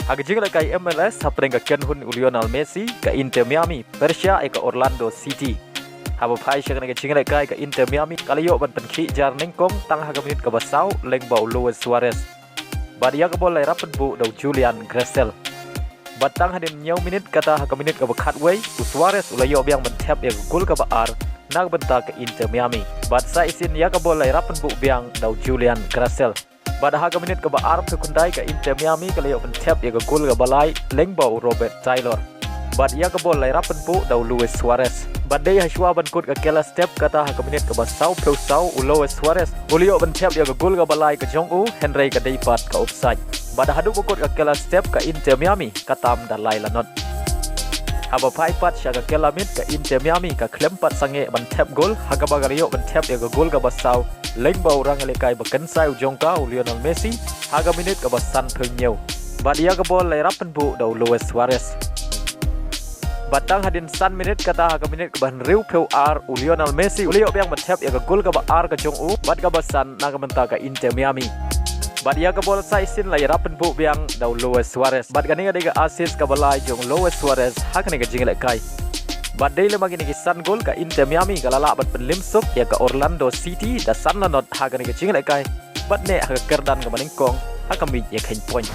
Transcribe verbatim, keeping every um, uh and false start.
Ha ka jinglehkai M L S hapdeng ka kynhun u Lionel Messi, ka Inter Miami pyrshah ïa ka Orlando City. Haba phai sha kane ka jinglehkai, ka Inter Miami ka la ïoh ban pynkhih jar nyngkong tang ha ka minit kaba saw lyngba u Luis Suarez. Bad ïa ka bol la ïarap pynbuh da u Julian Gressel. Bad tang hadien hynñiew minit kata ha ka minit kaba khatwei, u Suarez u la ïoh biang ban thep ïa ka gol kaba ar na ka bynta ka Inter Miami. Bad sa shisien ïa ka bol la ïarap pynbuh biang da u Julian Gressel. Bad ha ka minit kaba arphew khyndai, ka Inter Miami ka la ïoh ban thep ïa ka gol kaba lai lyngba u Robert Taylor. Bad ïa ka bol la ïarap pynbuh da u Luis Suarez. Bad dei hashwa ban kut ka kylla step kata ha ka minit kaba sawphew saw, u Luis Suarez u la ïoh ban thep ïa ka gol kaba lai ka jong u, hynrei ka dei pat ka offside. Bad haduh ba kut ka kylla step, ka Inter Miami ka tam da lai lanot. Haba phai pat sha ka kylla miet, ka Inter Miami ka khlem pat sangeh ban thep gol, ha kaba ka la ïoh ban thep ïa ka gol kaba saw lyngba u rangïalehkai ba kynsai u jong ka, u Lionel Messi, ha ka minit kaba sanphew hynñiew. Bad ïa ka bol la ïarap pynbuh da u Luis Suarez. Bad tang hadien san minit kata ha ka minit kaba hynriewphew ar, u Lionel Messi u la ïoh biang ban thep ïa ka gol kaba ar ka jong u bad kaba san na ka bynta ka Inter Miami. Bad ïa ka bol sa shisien la ïarap pynbuh biang da u Luis Suarez. Bad kane ka dei ka assist kaba lai jong u Luis Suarez ha kane ka jinglehkai. Bad dei lem ha kine ki san gol, ka Inter Miami ka la lah ban pynlip suk ïa ka Orlando City da san lanot ha kane ka jinglehkai. Bad neh ha ka kyrdan kaba nyngkong ha ka miej ïakheiñ point.